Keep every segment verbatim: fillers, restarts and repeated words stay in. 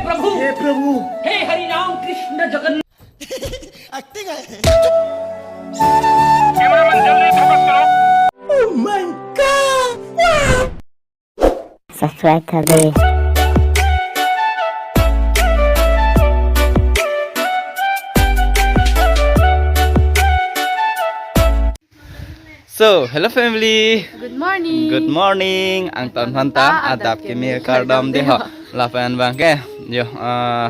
प्रभु, हे प्रभु। हे हरि राम कृष्ण Jagannath. Acting hai. Cameraman जल्दी फोकस करो। Oh my God! Subscribe kade. So, hello family. Good morning. Good morning. Angton aphanta adap keme kardom dei ho. Lapen abangke, yo, ah,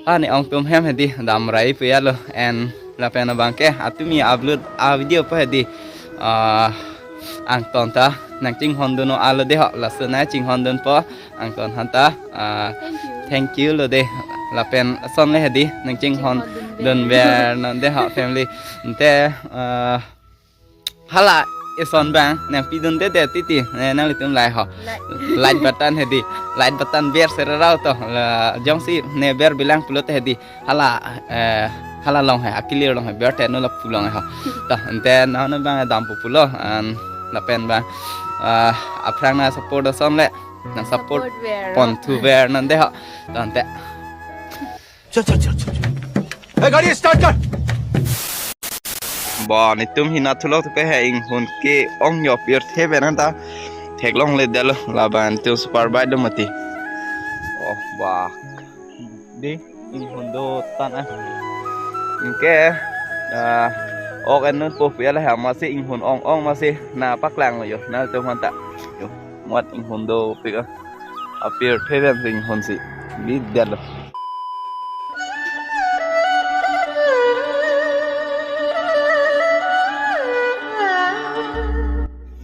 ani ongtum hem hedi damrai puya lo, and lapen abangke atumi upload a video po hedi, ah, angton ta nangchinghon dun alo dei ho, laso nangchinghon dunpo angton aphanta, ah, thank you lo dei, lapen ason le hedi nangchinghon dun ber non dei ho family. Ante, ah, hala eson abang nangpidunde dei titi, eh, nanglitum lahai ho. Like button hedi, like button ber serarau to, la jongsi ne ber bilang pulote hedi. Hala, eh, hala along he, akilir along he, ber tenu lapu along he ho. To, ante non abang dampo pulo, an lapen abang, ah, aphrang nangsupport ason le, nangsupport Support ber. Pon thu ber non dei ho. To, ante. चल चल चल चल चल। ए, गाड़ी स्टार्ट कर। Ba, netum hina thulok thuke he, inghun ke-ong yo pirthe pen anta theklongle detlo, laban netum super bike lo mati. Oh, ba. Dei, inghun do tan ah. Anke, ah, ok en dunpo puya lahai, amatsi inghun ong-ong amatsi nangpaklang yo, nanglitum aphanta. Yo, mat inghun dopik ah. Apirthe pen si inghun si bidetlo.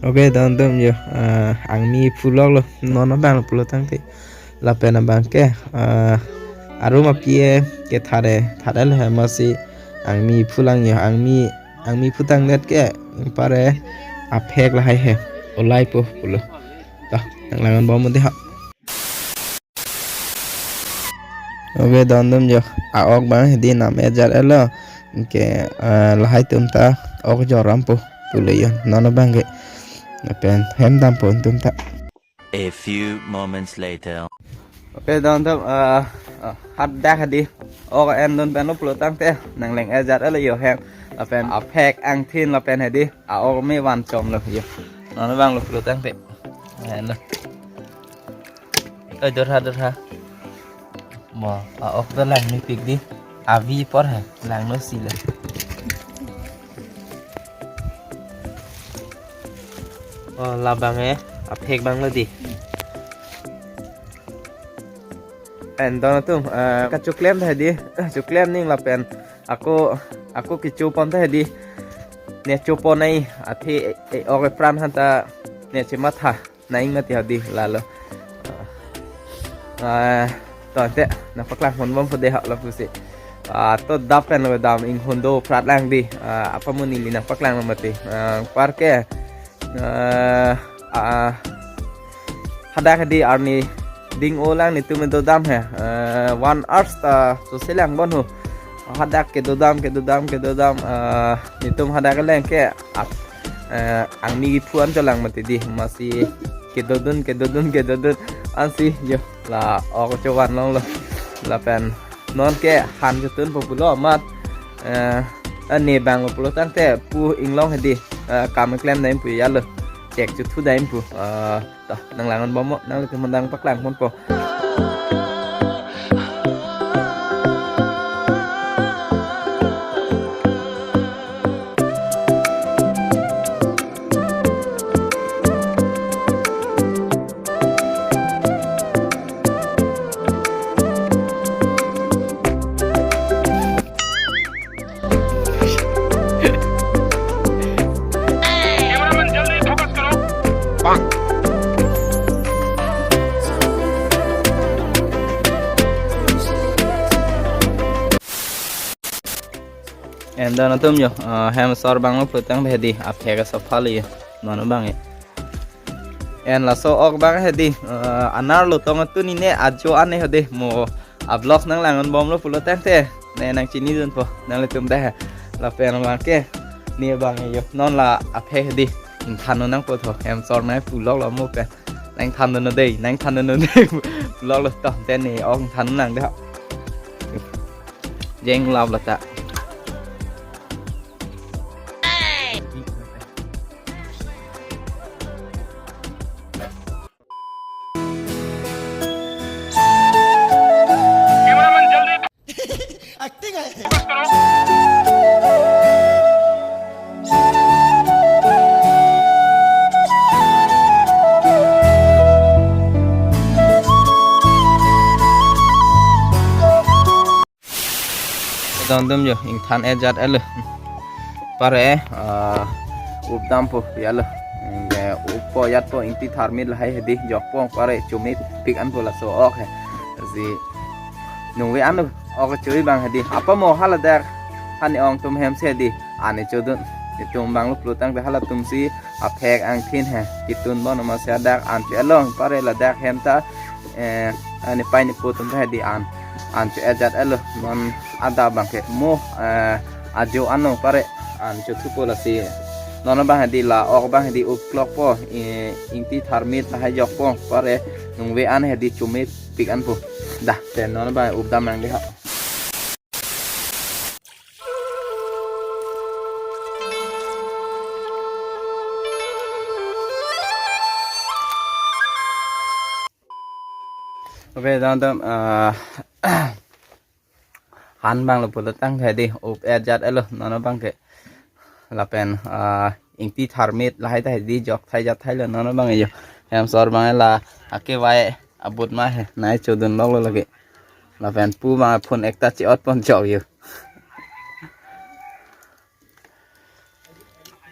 Okay, don dum yo, ah, angmi phulok lo, non abang pulo tangte. Lapen abangke, ah, arum apie ke thare, thare le amatsi angmi phulang yo, angmi, angmi phutang det ke, pare aphek lahai he, olai po pulo. To, nanglangon bom dei ha. Okay, don dum jo. A-ok abang hedi nam ejat elo. Anke, eh, lahai atum ta ok joram po pulo yo. Non abangke. Lapen hem dampo atum ta. A few moments later. Okay, don dum, eh, eh, hadak hedi. Ok en dun pen lo pulo tangte. Nangleng ejat elo yo hem. Lapen aphek angthin lapen hedi. A-ok me van chom lo yo. Non abang lo pulo tangte. Elo. Oi, dorha, dorha. Mo, a-ok do lang ni pik dei. Avi apor he, langno si lo. Oh, labang eh, aphek abang lo dei. En don atum, eh, kachoklem ta hedi, choklem ning lapen. Ako, ako kecho pon ta hedi. Ne cho pon ai, athe, eh, ok epran aphanta, ne chematha. Nang mati hedi lalo. Ah, to ante, nangpaklang hon bom po dei ha lapusi. Ah, to dap pen lo dam inghun do prat lang dei. Ah, apa mo neli nangpaklang lo mati. Ah, parke. Ah, ah, hadak hedi arni ding-o lang netum do dam he. Ah, one hours ta so selang bon ho. Hadak kedo dam, kedo dam, kedo dam. Ah, netum hadak leng ke ap, eh, angmi kephu an cholang mati dei, amatsi kedodun, kedodun, kedodun. Ansi yo, la ok chovan longlo. Lapen non ke han chotun po pulo amat, eh, ane abang lo pulo tangte pu inglong hedi, eh, kam klem dam pu ya lo. Chek chothu dam pu. Eh, to, nanglangon bom mo, nanglitum nangpaklang hon po. En don atum yo, eh, hem asor abang lo pulo tangte hedi, aphek asapha lo yo, non abang eh. En laso ok abang hedi, eh, anerlo tong atum ne ajo ane hedi, mo a-vlog nanglangon bom lo pulo tangte, ne nangchini dunpo, nanglitum dei ha. Lapen abangke, ne abang yo, non la aphek hedi, than nangpo tho, hem asor nangpulok lo mo pen. Nang than dun dei, nang than dun dei. Lok lo to, te ne ok than nang de. Jeng lap lo ta. Acting hai. Don dum jo, ingthan ejat elo. Pare, ah, updampo pialo. Ingke uppo jatpo, ingti tharmit lahai hedi jokpo, pare chumit pik anpo laso ok he. Si nungve an ok chui bang hedi. Apa mo hala dak hani ong tum hem si hedi. Ani chodun. Itum bang lo plutang ke halatum si aphek angthin he. Kitun bon ma si adak an pi along, pare ladak hem ta, eh, ani pai ni putum ta hedi an. An chu ejat elo, non adap bang ke mo, eh, ajo ano pare an chu thupo lasi. Non bang hedi la ok bang hedi up klokpo, eh, ingti tharmit lahai jokpo, pare nungve an hedi chumit pik anpo. Dah, te non bang updam nang dei ha. Okay, dan dan, ah, han bang lo pulo tang hedi, up ejat elo, non bang ke. Lapen, ah, ingti tharmit lahai ta hedi jok thai jat thai lo, non bang jo. Hem sor bang la, akevai abut ma he, nai chodun lok lo lagi. Lapen pu bang phone ekta chi-ot pon jok jo.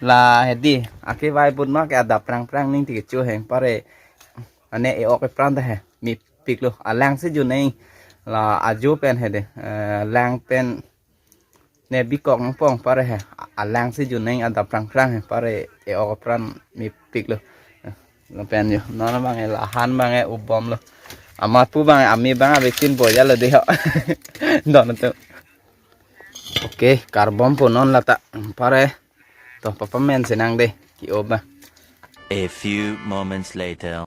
La hedi, akevai abut ma ke adap prang prang ning ti kecho heng pare. Ane e ok epran ta he, mepik lo, alang si ju neng. La ajo pen hedi, eh, lang pen ne bikok nangpong pare he, a-, alang si ju neng adap prang prang he, pare e ok epran mepik lo. Eh, lapen jo, non bang e la han bang e upbom lo. Amat pu bang e, ami bang ave chin boya lo dei ho. Don atum. Okay, karbompo non lata. Pare. To, papa men senang dei. Ki oba. A few moments later.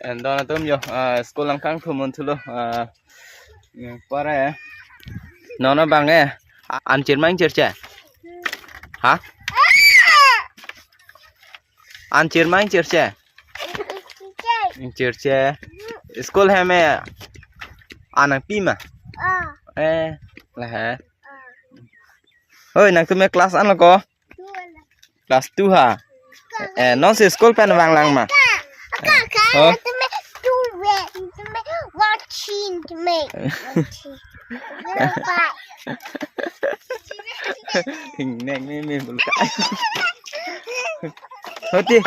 And don atum jo, ah, school langkang thumun thulo. Ah, pare. Non bang e. An chirmang chirche. Ha? An chirmang chirche. Chirche. School hem e. An nangpi ma? Ah. Eh, la he. Oi, nangtum e class an lo ko? Two la. Class two ha? Eh, non si school pen vanglang ma? Ka, ka, ka, Oh. Tumi two we, tumi watching, tumi watching. Hing neng me me bulka. Hoti.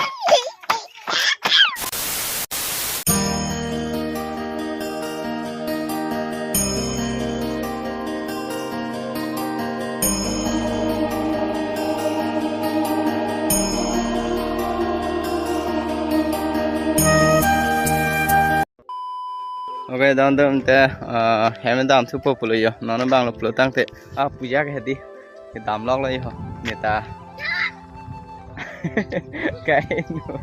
Okay, don dum te, ah, hem dam thupo pulo jo. Non bang lo pulo tangte. Ah, puja ke hedi. Kedam lok lo jo. Neta. Kaino.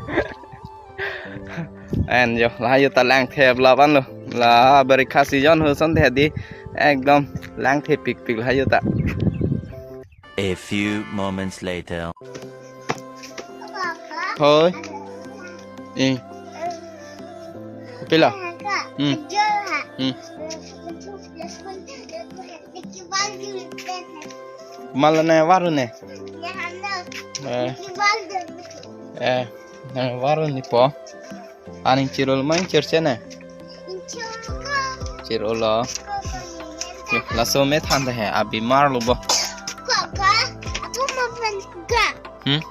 And jo, la jo ta lang thep laban lo. La barikha season ho son the di. Ekdom lang thep pik pik la jo ta. A few moments later. Hoi. Eh. Pila? Hmm. Hmm. Mala na varu ne? Eh. Eh, na varu ni po. Aning chirul main chirche ne? Chirul lo. Laso me than he, abimar lo bo. Hmm?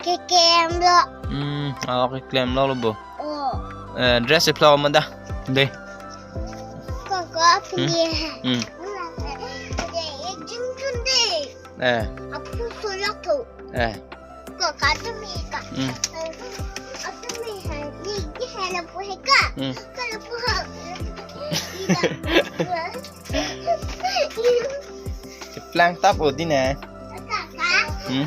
Ke klem lo. Hmm, ah, ke klem lo lo bo. Oh. Eh, dress e phlok ma da. De. Koko, hmm? Pini hai. Hmm. Ula, eh, jing chun de. Eh. Apu solok tu. Eh. Koko, tumi ka. Hmm. Tumi hai, ni, ni hai na pu hai ka. Hmm. Ka na pu ha. Ida. Cheplang tap o di ne. Kaka. Hmm?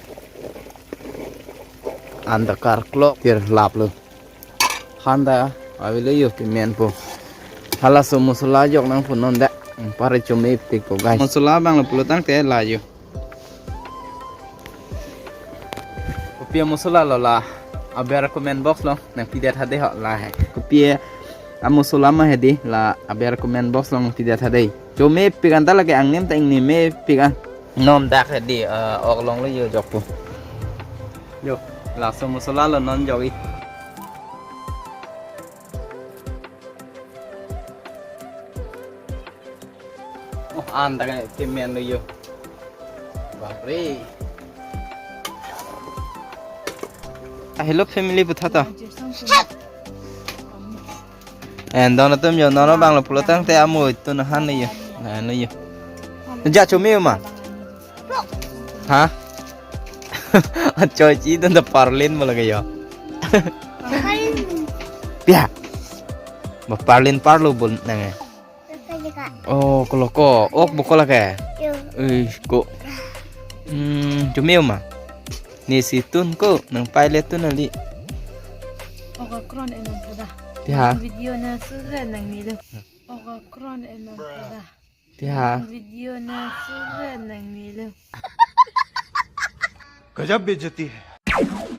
Anta karklok tir laplo. Hanta avelo yo kemenpo. Halaso mosola jok nangpo non dak. Pare chomepikpo guys. Mosola abang lo pulo tangte la yo. Kopi amosola lo la, aber comment box along nangpidet tha dei ho la he. Kopi amosola ma he dei la, aber comment box along nangpidet tha dei. Chomepik anta lake, angnim ta ingnim mepik an. Non dak he dei, eh, ok longlo yo jokpo. Yo, laso mosola lo non jok-i. Oh, anta ke kemenlo yo. Bapre. Ah, hello family puthot ta. And don atum yo, non abang lo pulo tangte amo itu nahan yo. Nahan yo. Ja chome ma? Ha? Achoi chi don ta parlin mo lake yo. Pia. Ba parlin parlo bol nange. Oh, koloko. Ok, bokol lake. Yo. Ih, ko. Hmm, chome ma? Ne si tun ko, nang pilot tun ali. Ok akron enam pada. Pia. Video na sudah nang milu. Ok akron enam pada. Pia. Video na sudah nang milu. गजब बेइज्जती है।